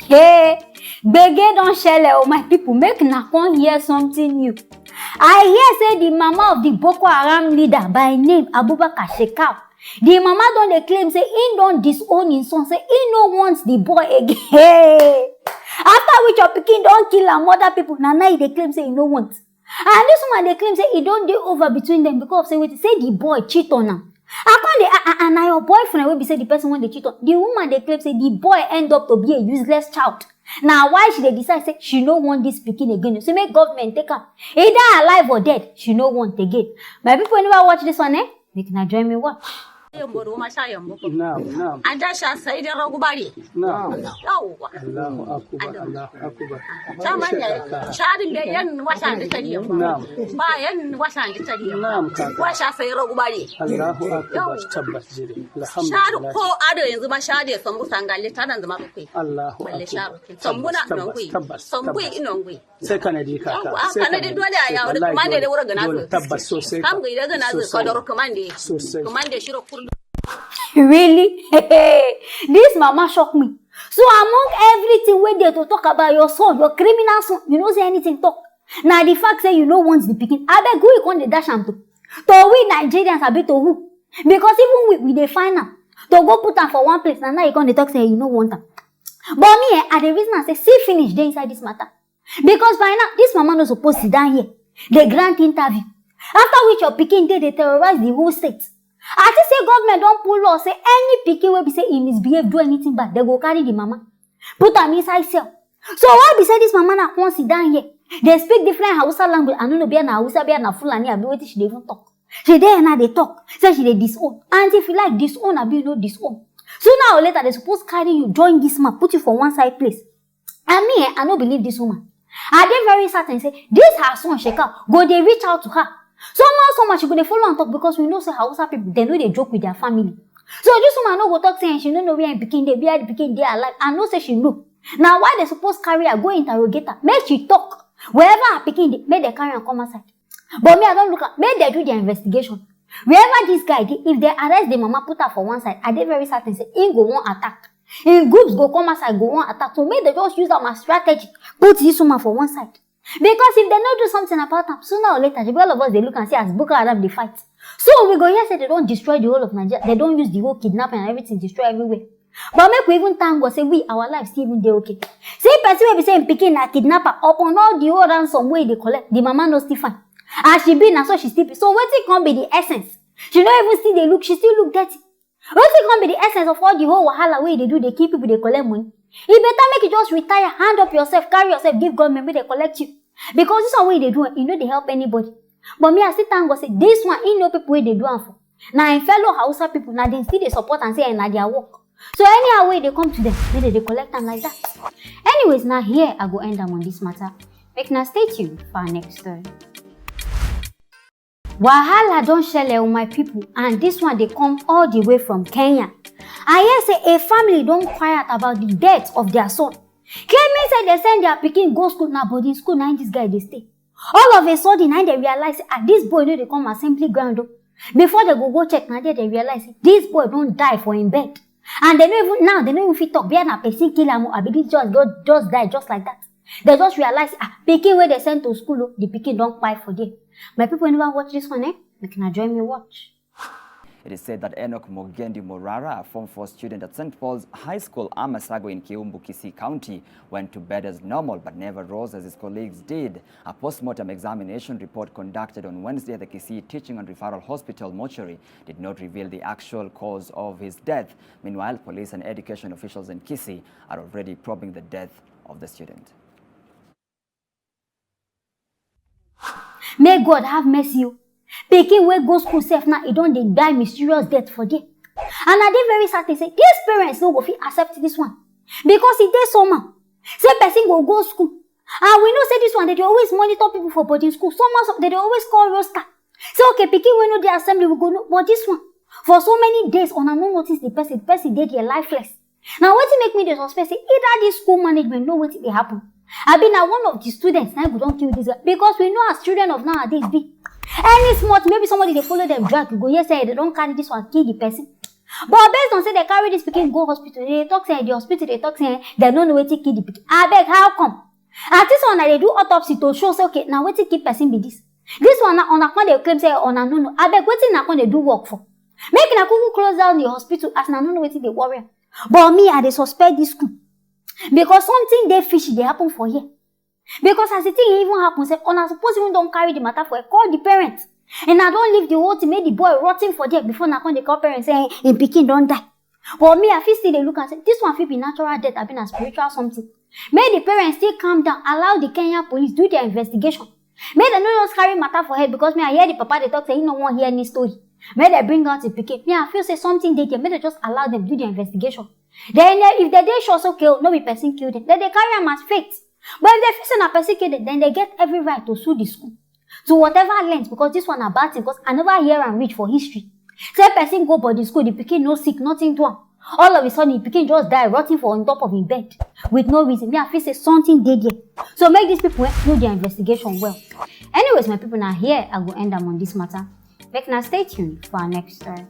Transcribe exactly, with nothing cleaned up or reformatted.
Hey, gbege don shele o, my people, make na come hear something new. I hear say the mama of the Boko Haram leader by name Abubakar Shekau, the mama don dey claim say he don disown him son, say he no want the boy again. Hey, after which your pikin don kill am, other people na now he dey claim say he no want. And this woman dey claim say e don dey over between them because of say wetin, say the boy cheat on am. I come dey, ah, ah, ah, na your boyfriend wey be say the person wey dey cheat on, the woman dey claim say the boy end up to be a useless child. Na why she dey decide say she no want this pikin again. So make government take am. Either alive or dead, she no want again. My people, never watch this one, eh? Make na join me watch. Yambo do ma sha yambo ko. Na'am, na'am. An da sha sai da ragu bare. Na'am. Yawwa. Allahu akbar, Allahu akbar. Chairman ya, chairman ya yan washa da tari yambo. Na'am. Ba yan washa da tari yambo. Na'am, kaka. Washa sai ragu bare. Allahu akbar. Yawwa. Tabbas jire. Alhamdulillah. Sharu ko ado yanzu ma sharu ya sambu sangale ta nan zama kai. Allahu akbar. Balle sharu. Sambu na nongui. Tabbas, tabbas. Sambu inongui. Sai kanadi kaka. Yawwa, sai kanadi kanadi. Dole a yawo da wallahi, kumande dole, da wura gana dole, sosai. Tabbas sosai. Kam ga idan gana sosai. Sosai. Kadar kumande. Sosai. Kumande shiro kullu. Really? This mama shock me. So among everything wey dey to talk about your son, your criminal son, you no say anything talk. Na the fact say you no want the pikin. Abeg, who you come dey dash am to? To we Nigerians, abi to who? Because even we, we dey find am. To go put am for one place, na now you come dey talk say you no want am. But me, eh, I dey reason am say see finish dey inside this matter. Because by now, this mama no suppose sit down here dey grant interview. After which your pikin dey dey terrorize the whole state. I think say government don put law say any pikin wey be say e misbehave, do anything bad, dem go carry the mama, put am inside cell. So why be say this mama na come sit down here dey speak different Hausa language? I no know, be na Hausa, be na Fulani, abi wetin she dey even talk. She dey here now dey talk say she dey disown. And if you like disown, abi you no disown. Sooner or later, dem suppose carry you join this man, put you for one side place. And me, eh, I no believe this woman. I dey very certain say this her son Shekau go dey reach out to her. Somehow, somehow she go dey follow am talk, because we know say Hausa people, dem no dey joke with their family. So this woman no go talk say, eh, she no know where im pikin dey, where the pikin dey alive. I know say she know. Na why dem suppose carry her go interrogate her, make she talk. Wherever her pikin dey, make dem carry am come outside. But me, I don look am, make dem do their investigation. Wherever this guy dey, if dem arrest the mama, put her for one side, I dey very certain say im go wan attack. Im groups go come outside, go wan attack. So make dem just use am as strategy, put this woman for one side. Because if dem no do something about am, sooner or later, shebi all of us dey look and see as Boko Haram dey fight. So we go hear say dem don destroy the whole of Nigeria, dem don use the whole kidnapping and everything destroy everywhere. But make we even thank God say we, our life still even dey okay. See person wey be say im pikin na kidnapper, upon all the whole ransom wey e dey collect, the mama no still fine. As she be, na so she still be. So wetin come be the essence? She no even still dey look, she still look dirty. Wetin come be the essence of all the whole wahala wey e dey do, dey kill people, dey collect money? E better make you just retire, hand up yourself, carry yourself, give government, make dem collect you. Because this one wey e dey do, e no dey help anybody. But me, I still thank God say this one, e know people wey dey do am for. Na im fellow Hausa people, na dem still dey support am, say, eh, na their work. So anyhow wey e dey come to them, make dem dey collect am like that. Anyways, na here I go end am on this matter. Make na stay tuned for our next story. Wahala don shele o, my people, and this one dey come all the way from Kenya. I hear say a family don quiet about the death of their son, claiming say dem send their pikin go school, na boarding school na im this guy dey stay. All of a sudden, na im dem realize say, ah, this boy no dey come assembly ground o. Before dem go go check, na there dem realize say this boy don die for im bed. And dem no even, now dem no even fit talk, be na person kill am o, abi this just, just, just die just like that. Dem just realize, ah, pikin wey dem send to school o, the pikin don kpai for there. My people, never watch this one, eh? Make una join me watch. It is said that Enoch Mugendi Morara, a Form four student at Saint Paul's High School, Amasago in Kiumbu, Kisii County, went to bed as normal but never rose as his colleagues did. A postmortem examination report conducted on Wednesday at the Kisii Teaching and Referral Hospital mortuary did not reveal the actual cause of his death. Meanwhile, police and education officials in Kisii are already probing the death of the student. May God have mercy o. Pikin wey go school sef now, e don dey die mysterious death for there. And I dey very certain say these parents no go fit accept this one, because e dey somehow say person go go school. And we know say this one, dem dey always monitor people for boarding school. Somehow, some, dem dey always call roster. Say, okay, pikin wey no dey assembly, we go know. But this one, for so many days, una no notice the person, the person dey there lifeless. Na wetin make me dey suspect say either this school management know wetin dey happen, abi na one of the students na go don kill this guy, because we know as children of nowadays be. Any small thing, maybe somebody dey follow them drag, you go hear say dem don carry this one kill the person. But based on say dem carry this pikin go hospital, dem talk say the hospital dey talk say dem no know wetin kill the pikin. Abeg, how come? As this one, una dey do autopsy to show say, okay, na wetin kill person be this. This one, una come dey claim say una no know. Abeg, wetin una come dey do work for? Make una kuku close down the hospital as una no know wetin dey worry am. But me, I dey suspect this school because something dey fishy dey happen for here. Because as the thing even happen, say una suppose even don carry the matter for head, call the parents. Una don leave the whole thing, make the boy rotten for there before una come dey call parents say, "Eh, im pikin don die." But me, I fit still dey look and say, this one fit be natural death, abi na spiritual something. Make the parents still calm down, allow the Kenyan police do their investigation. Make dem no just carry matter for head, because me, I hear the papa dey talk say he no wan hear any story. Make dem bring out the pikin. Me, I feel say something dey there. Make dem just allow them do their investigation. Then, eh, if dem dey sure say, okay, no be person kill them, then dem carry am as faith. But if dem feel say na person kill them, then dem get every right to sue the school to whatever length, because this one na bad thing, because I never hear am reach for history. Say person go boarding school, the pikin no sick, nothing do am. All of a sudden, the pikin just die, rotten for on top of im bed with no reason. Me, I feel say something dey there. So make these people, eh, do their investigation well. Anyways, my people, na here I go end am on this matter. Make una stay tuned for our next story.